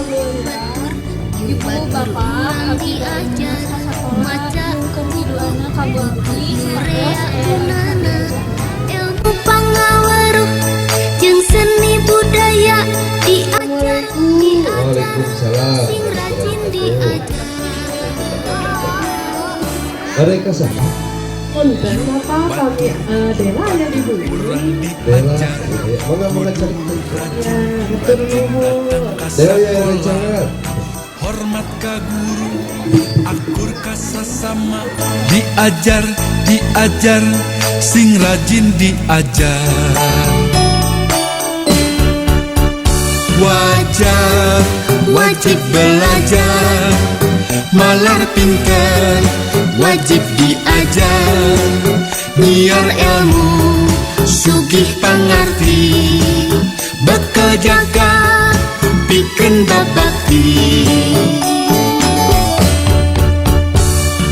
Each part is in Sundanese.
Alhamdulillah. Yuk Ibu, batur Bapak, urang abdi diajar ka sakola maca nyuhunkeun buku piduana ka Bu buku Abdi nu supados rea aya gunana diajar. Ilmu pangaweruh jeung seni budaya diajar, diajar, Waalaikumsalam. Sing rajin diajar. Mereka sama. Punten, Bapak, kami Dela ya di bumi. Dela, ya, mangga mangga cari. Ya, betul, nuhun. Dela ya rencangan. Hormat ka guru, akur ka sasama. Diajar, diajar, sing rajin diajar. Wajar, wajib belajar. Malar pinter, wajib diajar. Nyiar ilmu, sugih pangarti. Bekal jaga, pikeun babakti.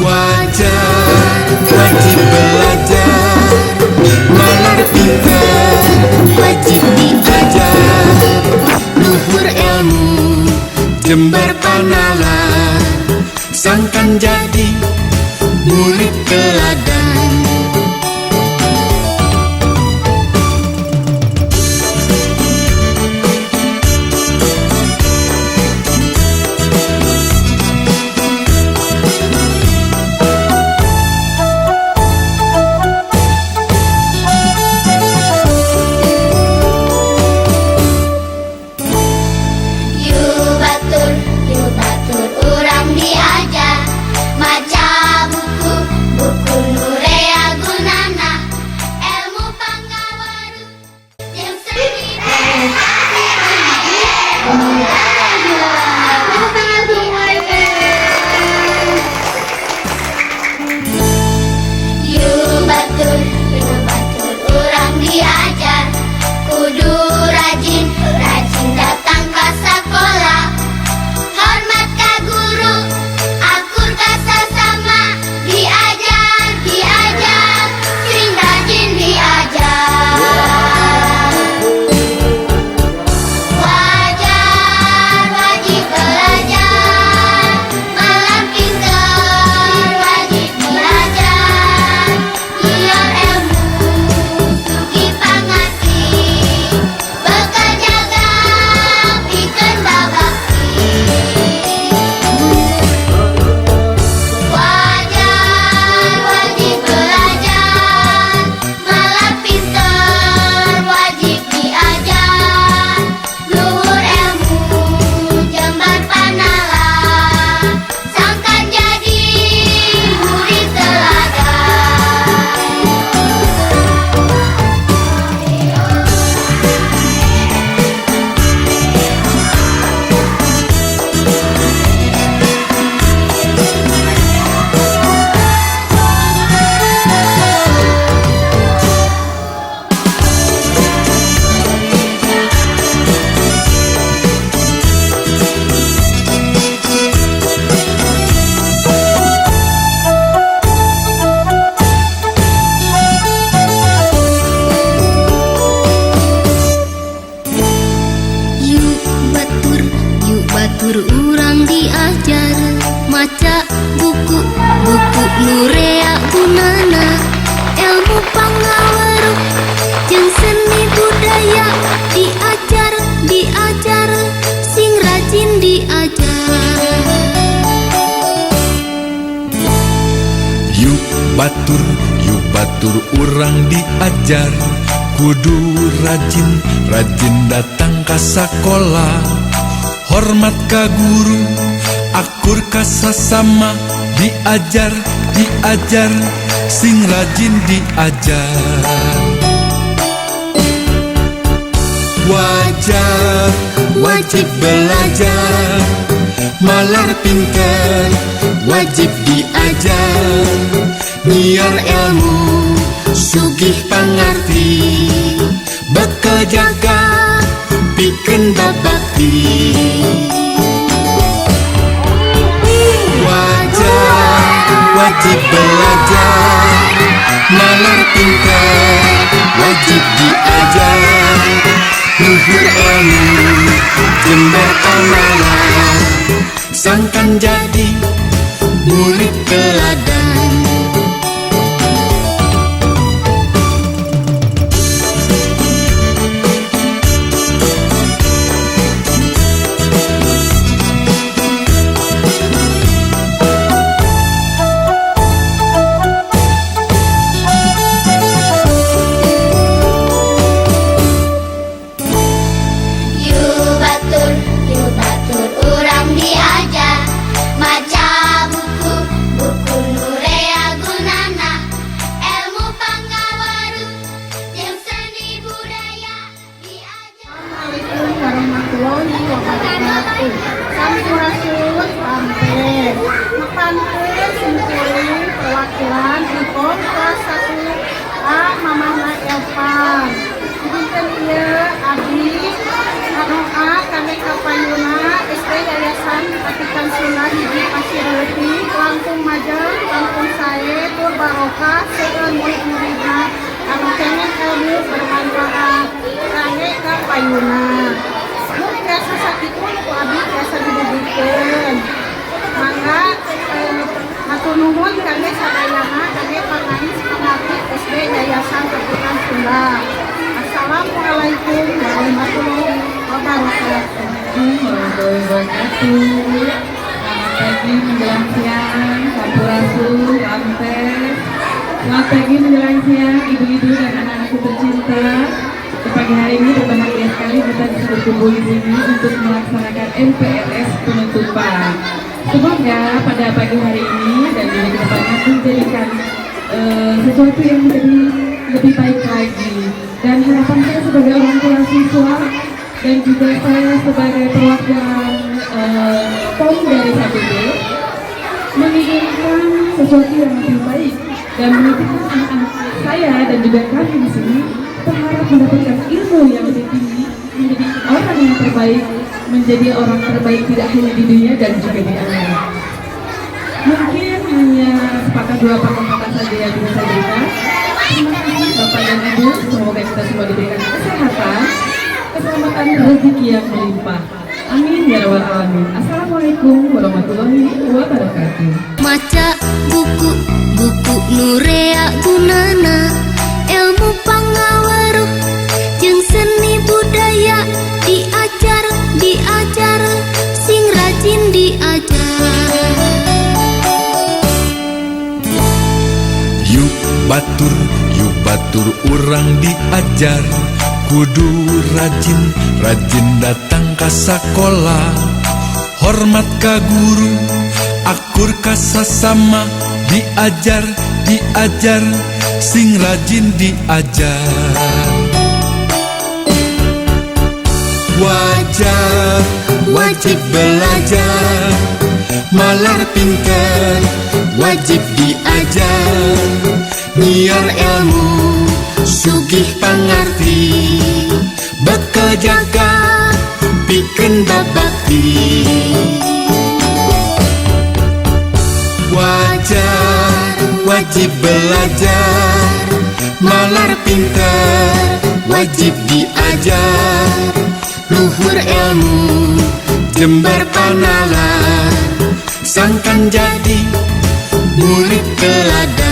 Wajar, wajib belajar. Malar pinter, wajib diajar. Luhur ilmu, jembar panalar. Sangkan jadi murid teladan. Yuk batur urang diajar maca buku, buku nu rea gunana, ilmu pangaweruh jeung seni. Tepuk tangan semuanya. Yuk batur urang diajar kudu rajin, rajin datang ke sekolah, hormat ka guru, akur ka sasama. Diajar, diajar, sing rajin diajar. Wajar, wajib belajar. Malar pinter, wajib diajar. Nyiar ilmu, sugih pangarti. Bekal jaga, pikeun babakti. Wajar, wajib belajar. Malar pinter, wajib diajar. Luhur ilmu, jembar panalar. Sangkan jadi murid teladan. Yuk batur urang diajar maca buku, buku nu rea gunana, ilmu pangaweruh jeung seni budaya diajar, diajar, sing rajin diajar. Yuk batur urang diajar kudu rajin, rajin datang ka sakola, hormat ka guru, akur ka sasama. Diajar, diajar, sing rajin diajar. Wajar, wajib belajar. Malar pinter, wajib diajar. Nyiar ilmu, sugih pangarti. Bekal jaga, pikeun babakti. Wajar, wajib belajar. Malar pinter, wajib diajar. Luhur ilmu, jembar panalar. perwakilan Ikom kelas 1 A, Mamahna Elvan. Dinten ieu abdi ngadoa kangge kapayuna SD Yayasan Atikan Sunda 1 Pasir Leutik langkung majeng, langkung sae, tur barokah, seueur murid-muridna anu kenging ilmu bermanfaat kangge kapayuna. Nu tiasa sakitu nu ku abdi tiasa didugikeun. Mangga hatur nuhun kangge sadayana, kangge pangais pangapit SD Yayasan Atikan Sunda. Assalamualaikum warahmatullahi wabarakatuh. Warahmatullahi wabarakatuh. Selamat pagi menjelang siang, Sampurasun, Rampes. Selamat pagi menjelang siang, ibu-ibu dan anak-anakku tercinta. Di pagi hari ini berbahagia sekali kita bisa berkumpul di sini untuk melaksanakan MPLS penutupan. Semoga pada pagi hari ini dan juga kedepannya menjadikan sesuatu yang menjadi lebih baik lagi. Dan harapan saya sebagai orang tua siswa dan juga saya sebagai perwakilan POM dari 1B menginginkan sesuatu yang lebih baik dan menitipkan anak-anak saya dan juga kami di sini berharap mendapatkan ilmu yang lebih tinggi, menjadi orang yang terbaik, menjadi orang terbaik tidak hanya di dunia dan juga di akhirat. Mungkin hanya sepatah dua patah kata saja yang bisa saya berikan. Terima kasih, Bapak dan Ibu. Semoga kita semua diberikan kesehatan, keselamatan, rezeki yang melimpah. Amin ya rabbal alamin. Assalamualaikum warahmatullahi wabarakatuh. Maca buku, buku nu rea gunana, ilmu pangaweruh jeung seni budaya. Diajar, diajar, sing rajin diajar. Yuk batur, yuk batur urang diajar. Kudu rajin, rajin datang ka sakola. Hormat ka guru, akur ka sasama. Diajar, diajar, sing rajin diajar. Wajar, wajib belajar. Malar pinter, wajib diajar. Nyiar ilmu, sugih pangarti. Bekal jaga, pikeun babakti. Wajar, wajib belajar. Malar pinter, wajib diajar. Luhur ilmu, jembar panalar. Sangkan jadi murid teladan.